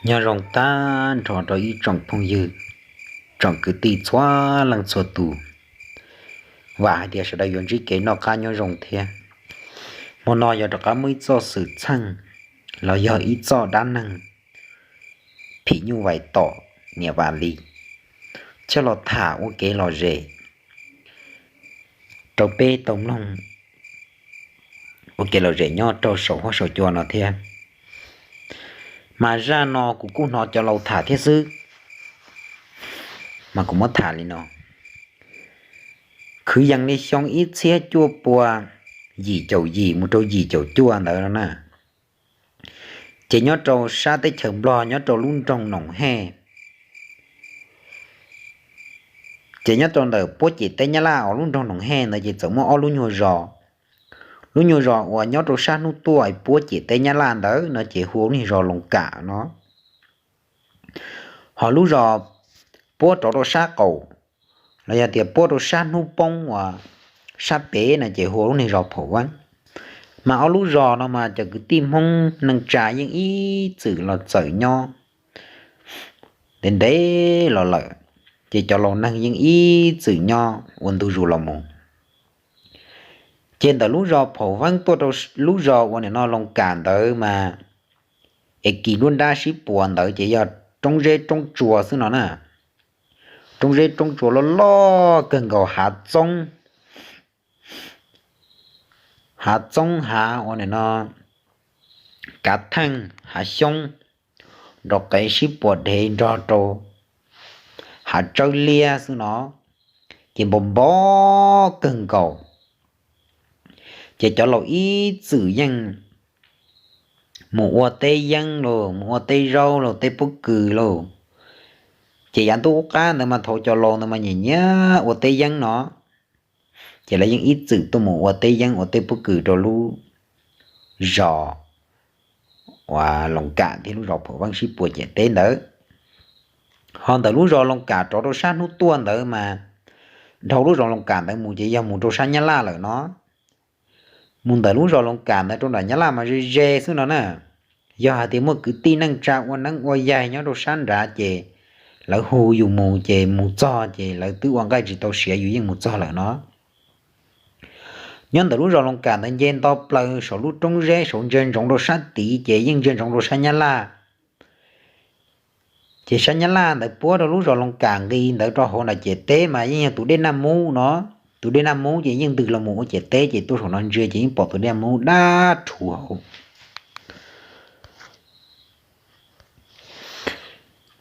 Nyob zoo tag nrho rau ib tsoom phooj ywg, tsoom kwv tij txhua leej txhua tus. Vam hais tias sawv daws yuav ntsib kev noj qab nyob zoo thiab. Hmo no yog rov qab muaj ib txoj xwm txheej los yog ib txoj dab neeg phim nyuj vais tom niam Vam Lis coj los tham ua kev lom zem rau peb tau mloog ua kev lom zem nyob rau saum huab saum cua no thiab. Mas zaj no kuv kuj hnov cov laus tham thiab xwb, mas kuv muab tham li no. Kwv yees li xyoo ib txhiab cuaj pua yim caum yim mus rau yim caum cuaj ntawd no na, ces nyob rau sab teb chaws Nplog nyob rau lub nroog Noom Hej, ces nyob rau ntawm puab ciam teb Nyab Laj uas lub nroog Noom Hej ntawd ces txawm muaj ob lub nyuag zos. Lub nyuag zos uas nyob rau sab hnub tuaj puab ciam teb Nyab Laj ntawd no ces hu ua lub nyuag zos Loos Kam no. Ho lub zos puab rov rau sab qaum los yog tias puab rau sab hnub poob uas sab pem no ces hu ua lub nyuag zos Phaum Veeb. Mas ob lub zos no mas cov kwv tij Hmoob neej tsa yeej ib txwm los txawm nyob ntev ntev los lawm, ces cov laus neeg yeej ib txwm nyob ua ntu zus los mus. Ces ntawm lub zos Phaum Veeb tuaj rau lub zos uas nim no Loos Kam ntawd mas, es kis nruab nrab sib puas ntawd ces yog roob zeb roob tsua xwb no na. Roob zeb roob tsua loj loj kawg nkaus, hav txoob, hav txoob hav uas nim no kav theej hav xyoob nrov qev sib puas dhev nrog rau hav tsawb liab xwb no, ces npau npov kawg nkaus. Ces cov laus ib txwm yeej mus ua teb yeeb los mus ua teb zaub los teb pob kws los, ces yav ntuj ub qab ntawd mas thaum cov laus ntawd mas nyiam nyiam ua teb yeeb no, ces lawv yeej ib txwm tuaj mus ua teb yeeb ua teb pob kws rau lub zos uas Loos Kam thiab lub zos Phaum Veeb sib puas ciam teb ntawd. Ho ntawm lub zos Loos Kam rov rau sab hnub tuaj ntawd mas, dhau lub zos Loos Kam ntawd mus ces yog mus rau sab Nyab Laj lawm no. Mus ntawm lub zos Loos Kam ntawd rau nram Nyab Laj mas ze ze xwb no na. Yog hais tias muaj kwv tij neej tsa ua neeb ua yaig nyob rau sab nrad ces lawv hu yus mus ces mus txog ces lawv twb ua nqaij tsis tau siav yus yeej mus txog lawm no. Nyob ntawm lub zos Loos Kam ntawd nce nto plaws saum lub roob zeb saud ntsia ntsoov rau sab tid ces yeej ntsia ntsoov rau sab Nyab Laj. Ces sab Nyab Laj ntawd puab rau lub zos Loos Kam nqis ntawd rau hauv nram ciam teb mas yeej yog tus dej Naj Mub no. Tus dej Naj Mub ces yeej ntws los mus ua ciam teb ces tuaj saum no ntsia ces yeej pom tus dej Naj Mub dab rhuv hauv.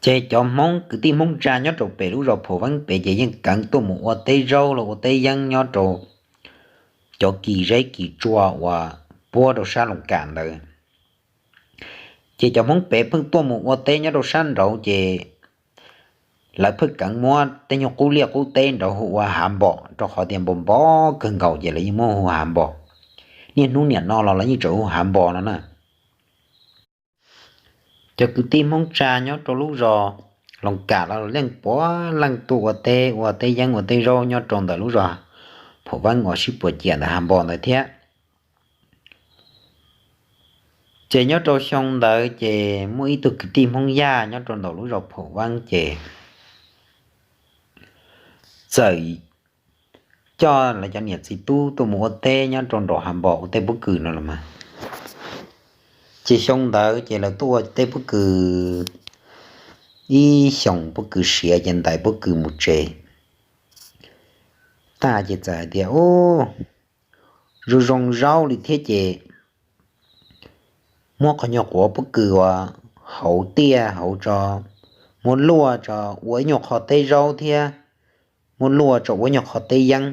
Ces cov Hmoob kwv tij Hmoob tsa nyob rau pem lub zos Phaum Veeb pem ces yeej kheev tuaj mus ua teb zaub los ua teb yeeb nyob rau cov kis zeb kis tsua uas puab rau sab Loos Kam ntawd. Ces cov Hmoob pem pheej tuaj mus ua teb nyob rau sab nraud ces lawv pheej kheev muab tej nyuag qub liaj qub teb nraud hu ua hav npos rau qhov tias npau npov kawg nkaus ces lawv yeej muab hu hav npos. Niaj hnub niam no los lawv yeej tseem hu hav npos no na. Cov kwv tij Hmoob tsa nyob rau lub zos Loos Kam los leej puav leej tuaj ua teb, ua teb yeeb ua teb zaub nyob rau ntawm lub zos Phaum Veeb uas sib puas ciam ntawm hav npos ntawd thiab. Ces nyob rau xyoo ntawd ces muaj ib tug kwv tij Hmoob Yaj nyob rau ntawm lub zos Phaum Veeb ces txawm coj lawv cov niam txiv tub tuaj mus ua teb nyob rau nraum hav npos ua teb pob kws no los mas. Ces xyoo ntawd ces lawv tuaj ua teb pob kws ib xyoos pob kws siav ces ntais pob kws mus tsev. Tag ces txawm hais tias, Ub, zoo zoo zaub li thiab ces muab qhov nyuag quav pob kws uas hauv tiaj hauv tso, muab luaj tso ua ib nyuag qho teb zaub thiab muab luaj tso ua ib nyuag qho teb yeeb.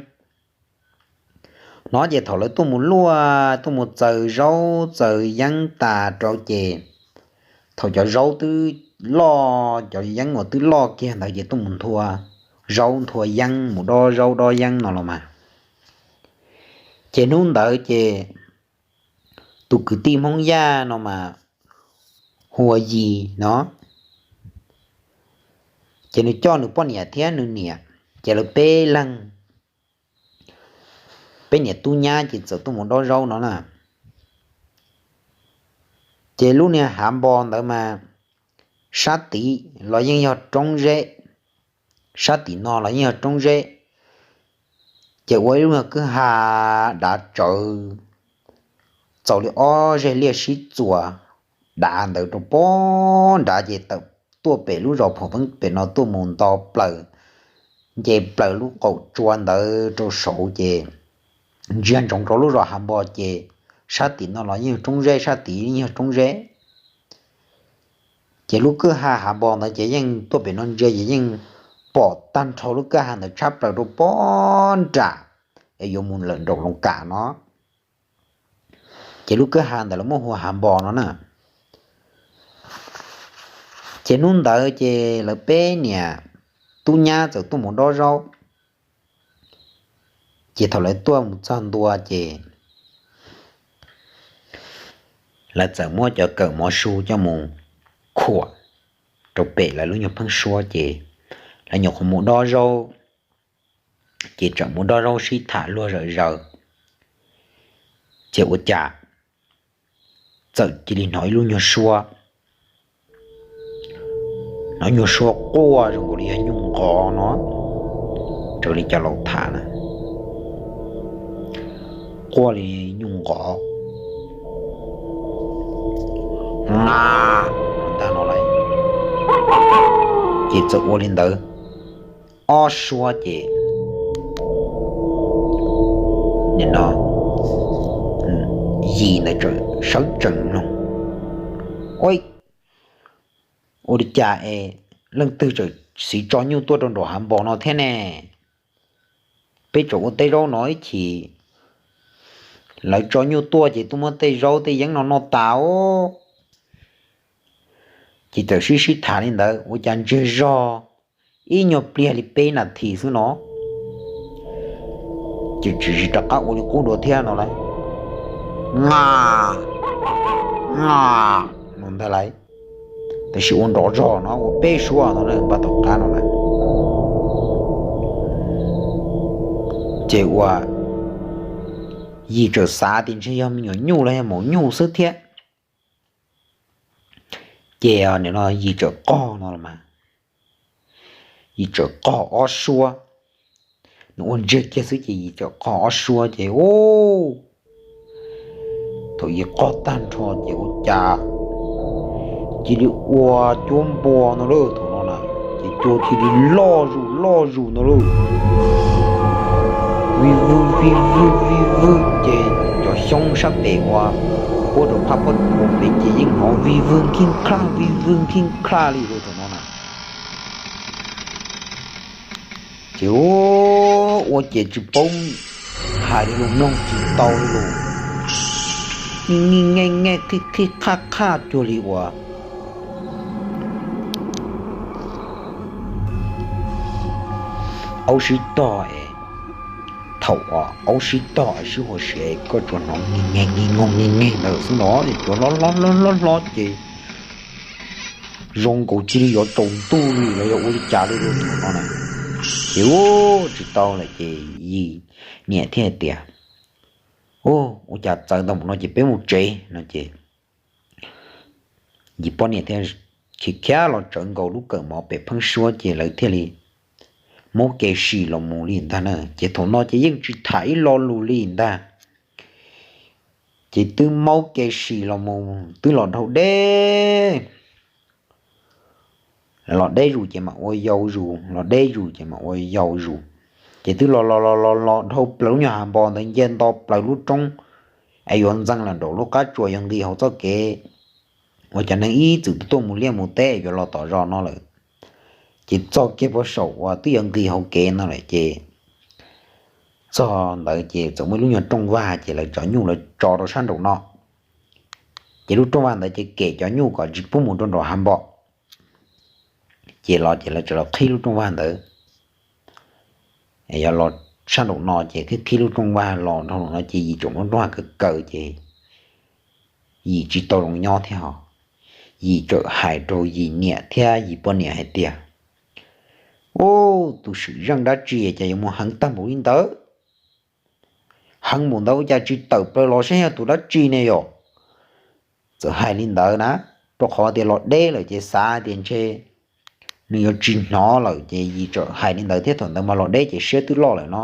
No ces thaum lawv tuaj mus luaj tuaj mus txaws zaub txaws yeeb tas rau ces thaum cov zaub twb loj, cov yeeb uas twb loj kiag ntawd ces tuaj mus nthua zaub nthua yeeb mus dob zaub dob yeeb no los mas. Ces hnub ntawd ces tus kwv tij Hmoob Yaj no mas hu ua Yis no, ces nws coj nws poj niam thiab nws niam Ces lawv peb leeg, peb niam tub nyab ces txawm tuaj mus dob zaub no na. Ces lub niag hav npo ntawd mas sab tid los yeej yog roob zeb, sab tim no los yeej yog roob zeb. Ces ua ib lub nyuag kwj ha dav tsawv, txaus li ob zeg liaj sib txuas dav ntawd rau pem nrad ces tawm tuaj pem lub zos Phom Veeb pem no tuaj mus nto plaws, nce plaws lub qaum tsua ntawd rau saud ces ntsia ntsoov rau lub zos hav npo ces sab tim no los yeej yog roob zeb, sab tid yeej yog roob zeb. Ces lub kwj ha hav npo ntawd ces yeej tuaj pem no ntsia ces yeej pom tag nrho lub kwj ha ntawd tshab plaws rau pem nram es yuav mus lawm nraum Loos Kam no. Ces lub kwj ha ntawd lawv muab hu ua hav npo no na. Ces hnub ntawd ces lawv peb niam tub nyab txawm tuaj mus dob zaub. Ces thaum lawv tuaj mus txog ntua ces lawv txawm muab cov kawm mov su coj mus khuam rau pem lawv lub nyuag pheeb suab ces lawv nyuam qhuav mus dob zaub, ces tseem mus dob zaub sib tham luag zawm zaws, ces ua cas txawm cia li hnov ib lub nyuag suab, hnov nyuag suab quaj zoo nkaus li yog nyuj nqov no, raws li cov laus tham na, quaj li nyuj nqov, a, ntag no lauj. Ces txawm ua li ntawd ob suab ces nim no Yim ntawd txawm sawv tsees mloog, ua li cas es leej twg txawm xiv tso nyuj tuaj rau nraum hav npo no thiab ne? Peb tseem ua tej zaub no ib chim, lawv tso nyuj tuaj ces tuaj muab tej zaub tej yeeb no noj tas os. Ces txawm sib sib tham li ntawd ua cas ntsiag zog ib nyuag pliag li peb nas this xwb no, ces tsis rov qab ua li qub dua thiab no lauj. Nga, nga, no ntag lauj. Tab sis ua nrov zog no ua peb suab no npaj tom qab no na. Ces ua Yim txawm xav tias ntshe yog me nyuam nyuj los yog maum nyuj xwb thiab. Ces nim no Yim txawm qog no los mas, Yim txawm qog ob suab, nws ua ntsiag kiag xwb ces Yim txawm qog ob suab ces u, thaum Yim qog tag nrho ces ua cas cia li ua cuab npua no lauj, thaum no na, ces cua cia li loj zus loj zus no lauj. Vij vwg vij vwg vij vwg ces cov xyoob sab pem uas puab rau phab pob tsuas pem ces yeej hnov vij vwg nkig khlaj vij vwg nkig khlaj li lauj thaum no na. Ces ua ces tsis paub hais li lus, mloog tsis tau li lus, nij nij nij nij qhib qhib qhaj qhaj cuag li uas aub sib tog es, thaum uas aub sib tog sib huas siav koj tsuas hnov nij nij nij nij ntawd xwb no, cua hlob hlob hlob hlob ces zoo nkaus cia li yuav tsaus ntuj li los yog ua li cas li lus no na. Ces u, tsis tau lawm ces Yim niam thiaj hais tias, u, ua cas txawv ntau mus no ces peb mus tsev no ces Yim poj niam thiaj khiav khiav los tsawv nkaus lub kawm mov pem pheeb suab ces lawv thiaj li maub kev sim los mus li ntag na. Ces thaum no ces yeej tsis tham ib lo lus li ntag, ces twb maub kev sim los mus twb los dhau deb, los deb zus ces mam ua yau zus, los deb zus ces mam ua yau zus, ces twb los los los los los dhau plaws lub nyuag hav npo ntawd, nce nto plaws lub roob es yuav ntxeev los nraum lub qab tsuas yuav nqis hauv txoj kev uas cov neeg ib txwm tuaj mus liaj mus teb yuav los tom zos no lawm. Ces txog kiag puag saum uas twb yuav nqis hauv kev no lawm ces txog ntawd ces txawm muaj ib lub nyuag rooj vag ces lawv tso nyuj lawv tso rau sab nraum no. Ces lub rooj vag ntawd ces kem cov nyuj kom tsis pub mus rau nraum hav npo. Ces los ces lawv txawm los qhib lub rooj vag ntawd, yog los sab nraum no ces qhib qhib lub rooj vag los dhau no ces Yim tseem muab rooj vag kaw kaw ces Yim tsis tau zoo nyob thiab ho. Yim txawm hais rau Yim niam thiab Yim poj niam hais tias, Ub, tus sim zeej dab tsi cas yuav mus heev tag npaum li ntawd? Heev npaum ntawd ua cas tsis tawm plaws los saib yog tus dab tsi ne yom? Txawm hais li ntawd na, rau qhov tias los deb lawm ces xav tias ntshe nws yuav tsis hnov lawm ces Yis txawm hais li ntawd thiab. Thaum ntawd mas los deb ces siab twb loj lawm no.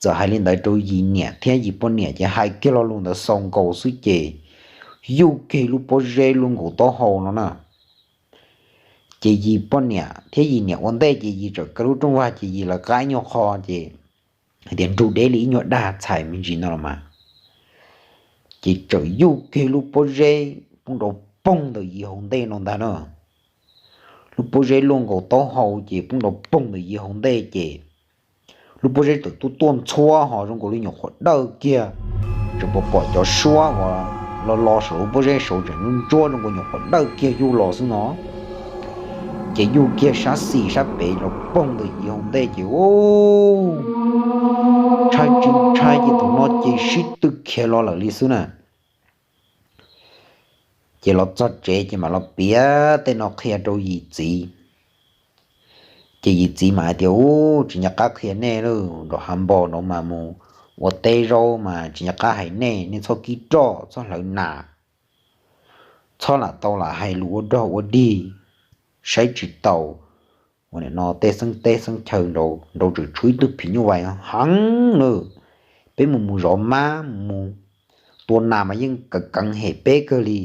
Txawm hais li ntawd rau Yis niam thiab Yis poj niam ces hais kiag lo lus ntawd xaus nkaus xwb ces yuj kiag lub pob zeb luaj nkaus taub hau no na. Ces Yis poj niam thiab Yis niam ua ntej ces Yis txawm kaw lub rooj vag ces Yis lawv qab ib nyuag qho ces hais tias nrug deb li ib nyuag dag txhais me ntsis no los mas, ces txawm yuj kiag lub pob zeb poob nrov poog ntawm Yis hauv ntej no ntag na. Lub pob zeb luaj nkaus taub hau ces poob nrov poog ntawm Yis hauv ntej ces lub pob zeb txawm tuaj tuaj ntxhuab ho zoo nkaus li nyuam qhuav dawj kiag, tseem pom pom cov suab uas los los saum lub pob zeb saud tseem ntsuab zoo nkaus nyuam qhuav dawj kiag yuj los xwb no. Ces yuj kiag sab xis sab pem los poog ntawm Yis hauv ntej ces ntshai tsis ntshai ces thaum no ces sib tw khiav los lawm li xwb na. Ces los txog tsev ces mam los piav tej no qhia rau Yis txiv. Ces Yis txiv mas hais tias, Ub, tsis nco qab qhia nej lawm, nram hav npo nrad mas mus ua teb zaub mas tsis nco qab hais nej, nej txhob kib roj txhob hlawv nas, txhob lam tau lam hais lus ua dog ua dig, saib tsis taus ua no tej xeeb teb xeeb chaw nraud, nraud tseem tshuav ib tug phim nyuj vais heev na. Peb mus mus zov mab mus tua nas mas yeej keev keev hem peb kawg li,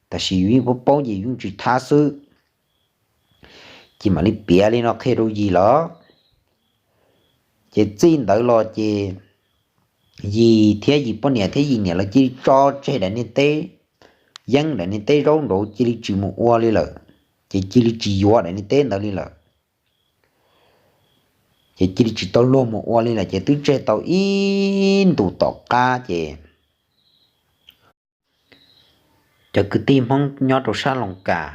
tab sis yus yeej paub paub ces yus yeej tsis thab xwb. Ces mam li piav li no qhia rau Yis lawm. Ces txij ntawd los ces Yis thiab Yis poj niam thiab Yis niam lawv cia li tso tseg daim niag teb yeeb daim niag teb zaub nraud cia li tsis mus ua li lawm, ces cia li tsis yuav daim niag teb ntawd li lawm. Ces cia li tsis tau luag mus ua li lawm ces twb tseg tau ib ntus tom qab ces cov kwv tij Hmoob nyob rau sab Loos Kas,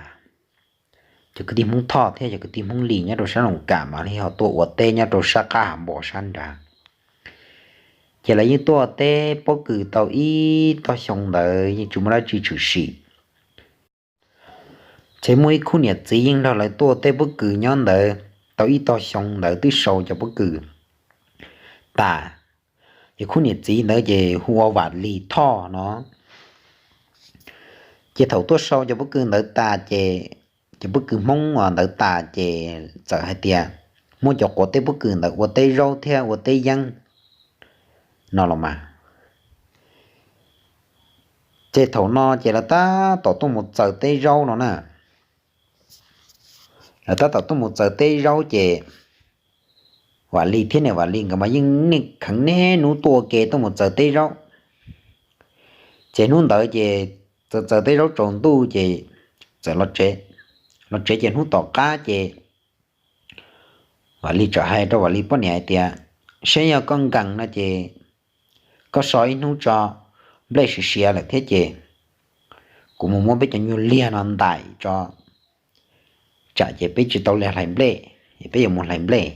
cov kwv tij Hmoob Thoj thiab cov kwv tij Hmoob Lis nyob rau sab Loos Kas mam li ho tuaj ua teb nyob rau sab qab hav npo sab nrad. Ces lawv yeej tuaj ua teb pob kws tau ib tog xyoo ntawd yeej tsis muaj dab tsi tshwm sim. Ces muaj ib khub niam txiv yeej nrog lawv tuaj ua teb pob kws nyob ntawd tau ib tog xyoo ntawd twb sau cov pob kws tas. Ces khub niam txiv ntawd ces hu ua Vam Lis Thoj no. Ces thaum tuaj sau cov pob kws ntawd tas ces, cov pob kws Hmoob ntawd tas ces txawm hais tias muab cov quav teb pob kws ntawd ua teb zaub thiab ua teb yeeb no los mas. Ces thaum no ces lawv tab tom tuaj mus txaws teb zaub no na. Lawv tab tom tuaj mus txaws teb zaub ces Vam Lis thiab niam Vam Lis nkawd mas yeej niaj kheev niaj hnub tuaj ua ke tuaj mus txaws teb zaub. Ces hnub ntawd ces txaws txaws teb zaub tsaus ntuj ces txawm los tsev. Los tsev ces hnub tom qab ces Vam Lis txawm hais rau Vam Lis poj niam hais tias, Saib yog koj nkees no ces koj so ib hnub tso, nplej siav siav lawm thiab ces kuv mus muab peb cov nyuag liag no ntais tso, tsam ces peb tsis tau li hlais nplej, peb yuav mus hlais nplej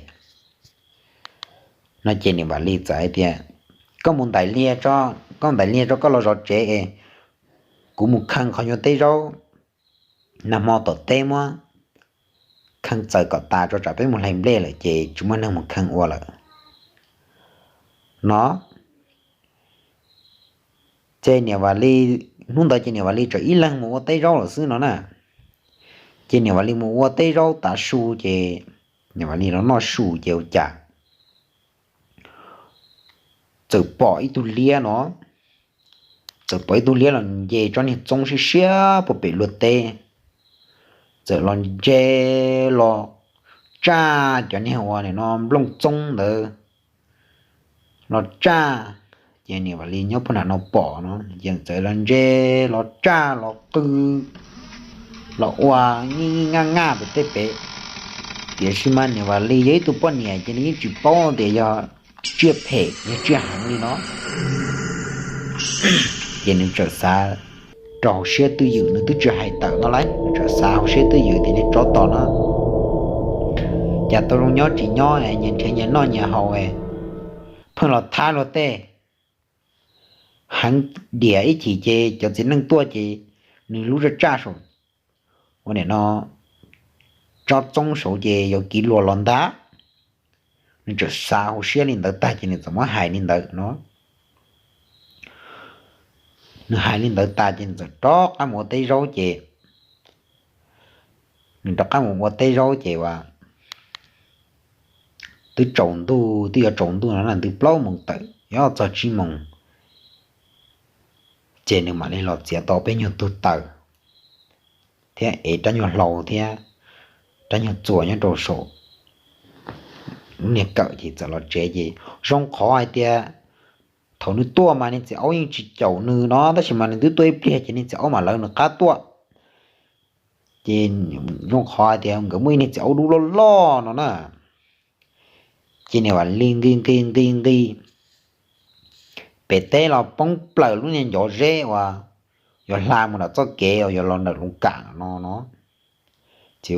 no. Ces niam Vam Lis txawm hais tias, Koj mus ntais liag tso, koj ntais liag tso koj los zov tsev es kuv mus khee qhov nyuag teb zaub nag hmo tom teb muab khee txaws kom tas tso tsam peb mus hlais nplej lawm ces tsis muaj neeg mus khee ua lawm no. Ces niam Vam Lis, hnub ntawd ces niam Vam Lis txawm ib leeg mus ua teb zaub lawm xwb no na. Ces niam Vam Lis mus ua teb zaub tav su ces niam Vam Lis los noj su ces ua cas txawm pom ib tug liab no, txawm pom ib tug liab los nce tsob niag txoob siab siab puag pem luag teb, txawm los nce los tsaj cov niag ua no nplooj txoob ntawd los tsaj. Ces niam Vam Lis nyob puag nram no pom no ces txawm los nce los tsaj los qw los ua nyij nyij nyaj nyaj pem tej pem. Tiam sis mas niam Vam Lis yog ib tug poj niam ces nws yeej tsis paub tias yog tsiaj phem yog tsiaj heev li no. Ces nws txawm xav rau hauv siab twj ywm, nws twb tsis hais tawm no lauj, nws txawm xav hauv siab twj ywm tias niag tsov tom no cas tau zoo nyob tsis nyob, nyias nrhiav nyias noj nyias haus, pheej los thab luag tej, heev diam ib chim ces cov txiv neej tuaj ces nws lub zaj tsaj saum ua niam no tsob txoob saud ces yuav kiv luag los ntag. Nws txawm xav hauv siab li ntawd tag ces nws txawm muab hais li ntawd no. Nws hais li ntawd tas ces nws txawm rov qab mus ua teb zaub ces, nws rov qab mus ua teb zaub ces uas twb tsaus ntuj, twb yuav tsaus ntuj no na, ntuj plaub moos tawm yuav txog tsib moos, ces nws mam li los txiav tau peb nyuag tug taws thiab ev rab nyuag hlau thiab rab nyuag txuas nyob rau saum lub niag kawm ces txawm los tsev. Ces zoo qhov hais tias thaum nws tuaj mas niag txiv aub yeej tsis caum nws no, tab sis mas nws twb tuaj ib pliag ces niag txiv aub mam lawv nws qab tuaj. Ces zoo qhov hais tias nkawd muaj ib niag txiv aub dub loj loj no na, ces niam Vam Lis nqis nqis nqis nqis pem teb los poob plaws lub niag ncov zeb uas yuav hla mus ntawm txoj kev uas yuav los ntawm lub kam no no. Ces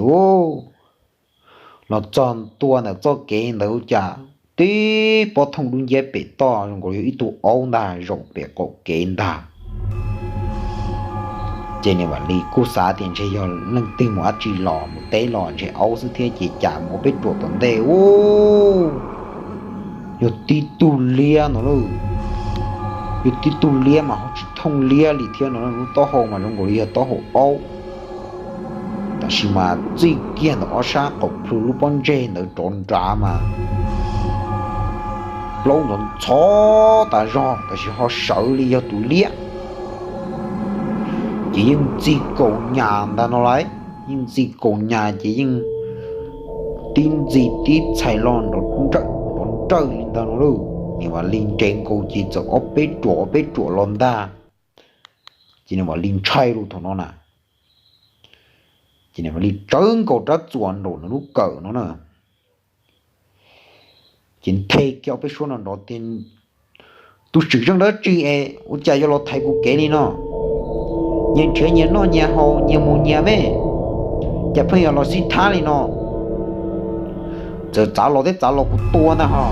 los txog ntua ntawm txoj kev ntawd ua cas tib pob thooj dub nciab pem toj zoo nkaus yog ib tug aub ntag zaum pem qaum kev ntag. Ces niam Vam Lis kuj xav tias ntshe yog leej twg mus dab tsi los, mus teb los ntshe aub xwb thiab ces cas mus ua peb ruam tom ntej ub, yog tib tug liab no lauj. Yog tib tug liab mas ho tsis thooj liab li thiab no, lub taub hau mas zoo nkaus li yog taub hau aub. Tab sis mas txij kiag ntawm ob sab qaum plhu lub pob ntseg ntawd rov nrad mas plaub ntxhov ntxhov tas zog tab sis ho sawv li yog tus liab. Ces yeej ntxi kaus nyas ntag no lauj, yeej ntxi kaus nyas ces yeej tib ntxi tib txhais los nrov nrawj li ntag no lauj. Niam Vam Lis nres nkaus ces txawm ob peb ruam ob peb ruam los ntag. Ces niam Vam Lis ntshai lauj thaum no na, ces niam Vam Lis tsawv nkaus rab txuas nraum nws lub kawm no na, ces nthe kiag ob peb suab no nrov tias, tus tswm zeej dab tsi es ua cas yuav los thaiv kuv kev li no? Nyias nrhiav nyias noj nyias haus nyias mus nyias me, cas pheej yuav los sib thab li no? Txawm txav los thiab txav los kuv tua ntag ho.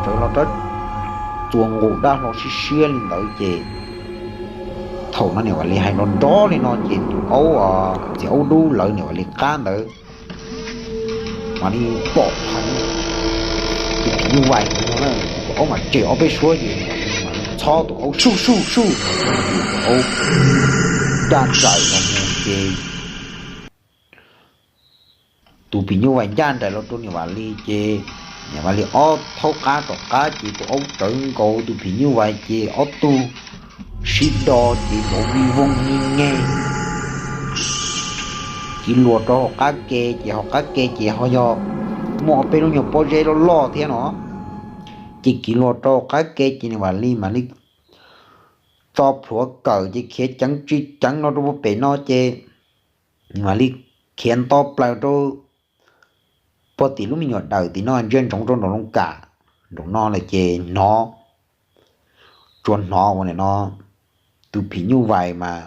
Tsawv los rab txuas nqus dab hlo siab siab li ntawd ces thaum no niam Vam Lis hais nrov nrov li no ces tus aub, txiv aub dub lawv niam Vam Lis qab ntawd mam li pom heev tus phim nyuj vais ntawd no na, tus aub mam tsem ob peb suab ces mam li txhob tus aub suj suj suj, tus aub ncaj nraim los mus ces tus phim nyuj vais ncaj nraim los rau niam Vam Lis ces niam Vam Lis ob thaub qab tom qab ces tus aub tsawv nkaus tus phim nyuj vais ces ob tug sib do ces nkaus vij voog nyig nyeg kiv luas rau hauv qab ke ces hauv qab ke ces ho yog muaj ob peb lub nyuag pob zeb loj loj thiab no. Ces kiv luas rau hauv qab ke ces niam Vam Lis mam li tso plhuav kawm ces khiav ceev tsis ceev no rau puag pem no ces mam li khiav nto plaws rau puag tim lub me nyuam dawm tim no ntsia ntsoov rau nraum loo kam nraum no lawm ces hnov, tsuas hnov ua nim no tus phim nyuj vais mas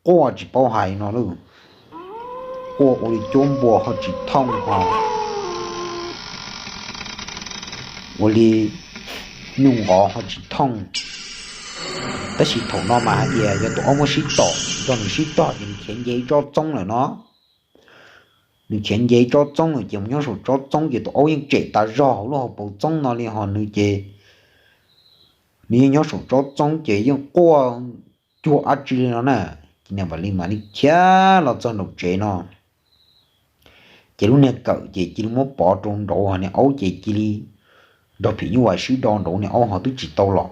quaj tsis paub hais no lauj. Quaj ua li cuab npua ho tsis thooj ho ua li nyuj nqov ho tsis thooj. Tab sis thaum no mas hais tias yog tus aub muab sib tom, nrog nws sib tog ces nws khiav nce ib tsob txoob lawm no. Nws khiav nce ib tsob txoob lawm ces mus nyob saum tsob txoob ces tus aub yeej tsem tas zog hauv lub hauv paus txoob no li ho nws ces nws yeej nyob saum tsob txoob ces yeej quaj cuag dab tsi li no na. Ces niam Vam Lis mam li khiav los txog nraum tsev no ces lub niag kawm ces cia li muab pov rau nraud ho niag aub ces cia li nrog phim nyuj vais sib do nraud, niag aub ho twb tsis tau los.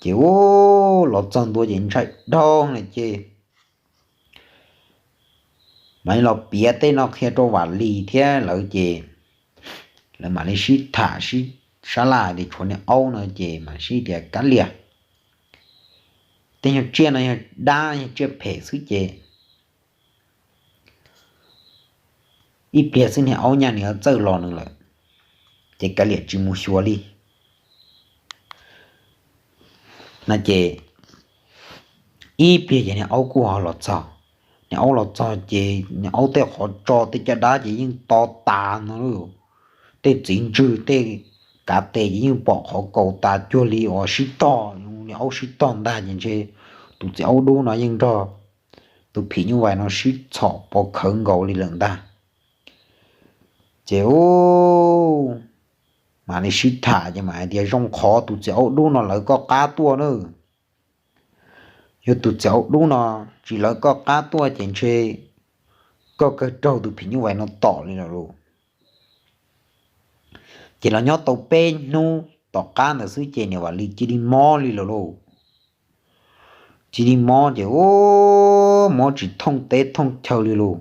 Ces ua los txog ntua ces ntshai dhau na ces mam li los piav tej no qhia rau Vam Lis thiab lawv ces lawv mam li sib tham sib sab laj tias tshuav niag aub no ces mam sib tias kav liam, tej nyuag tsiaj no yog dab yog tsiaj phem xwb ces ib pliag xwb niag aub nyaj nws yuav txawj los nws lawm, ces kav liam tsis mus xyuas li no ces ib pliag ces niag aub kuj ho los txog. Niag aub los txog ces niag aub tej qhov tso tej caj dab ces yeej to tas no lauj. Tej txiv ntswg tej kav tes ces yeej pom qhov kaus tas cuag li uas sib tog, niag aub sib tog ntag ces ntshe tus txiv aub dub no yeej nrog tus phim nyuj vais no sib txhom pov khawv nkaus li lawm ntag. Ces ub, mam li sib tham ces mam hais tias zoo qhov tus txiv aub dub no lawv koj qab tuaj na. Yog tus txiv aub dub no tsis lawv koj qab tuaj ces ntshe koj kawg raug tus phim nyuj vais no tom li lawm lauj. Ces los nyob tau peb hnub tom qab ntawd xwb ces niam Vam Lis cia li mob li lawm lauj. Cia li mob ces ub, mob tsis thooj teb thooj chaw li lauj.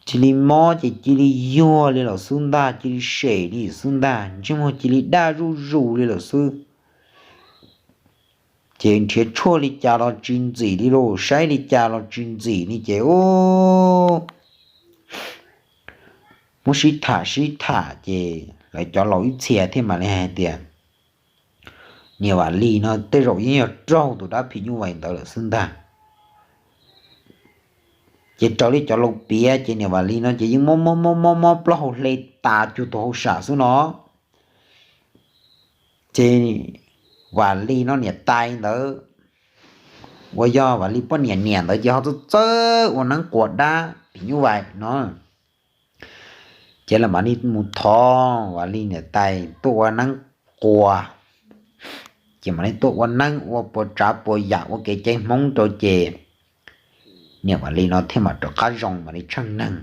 Cia li mob ces cia li yuag li lawm xwb ntag, cia li sem li xwb ntag, ntsej muag cia li daj zuj zus li lawm xwb. Ces nrhiav tshuaj li cas los tsis ntxim li lauj, saib li cas los tsis ntxim li ces ub, muab sib tham sib tham ces lawv cov laus ib txhia thiaj mam li hais tias niam Vam Lis no tej zaum yeej yog raug tus dab phim nyuj vais ntawd lawm xwb ntag. Ces raws li cov laus piav ces niam Vam Lis no ces yeej mob mob mob mob mob plaub hau hle tas cuag tus hauj sam xwb no. Ces Vam Lis no niam tais ntawd uas yog Vam Lis poj niam niam ntawd ces ho txawj txawj ua neeb quas dab phim nyuj vais no. Ces lawv mam li mus thov Vam Lis niam tais tuaj ua neeb quas, ces mam li tuaj ua neeb ua puas tsav puas yam ua kev cai Hmoob rau ces niam Vam Lis no thiaj mam rov qab zoo mam li tsheej neeg.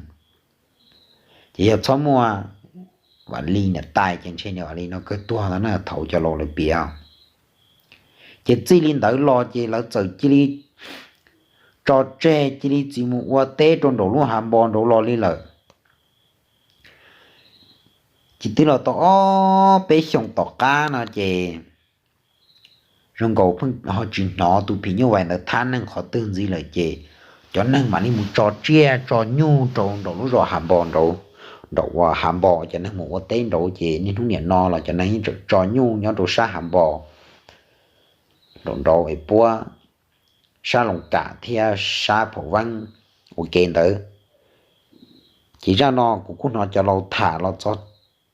Ces yog txhob muaj Vam Lis niam tais ces ntshe niam Vam Lis no kawg tuag ntawd na, thaum cov laus lawv piav. Ces txij li ntawd los ces lawv txawm cia li tso tseg cia li tsis mus ua teb rau nraum lub hav npo nraud los li lawm. Ces twb los tau ob peb xyoos tom qab no ces zoo nkaus pheej ho tsis hnov tus phim nyuj vais ntawd thab neeg qhov twg ntxiv lawm ces cov neeg mam li mus tso tsiaj tso nyuj rau nraum lub zos hav npo nraud, nraum uas hav npo cov neeg mus ua teb nraud ces niaj hnub nim no los cov neeg yeej tseem tso nyuj nyob rau sab hav npo nraum nraud es puab sab Loos Kam thiab sab Pham Veeb ua ke ntawd. Ces zaj no kuv kuj hnov cov laus tham los txog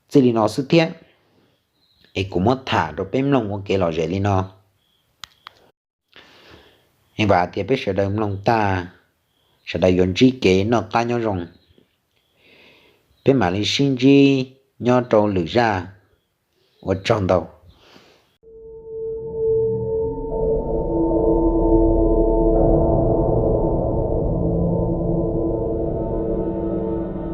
txij li no xwb thiab, es kuv muab tham rau peb mloog ua kev lom zem li no. Es vam tias peb sawv daws mloog tag, sawv daws yuav ntsib kev noj qab nyob zoo. Peb mam li sib ntsib nyob rau lwm zaj. Ua tsaug ntau.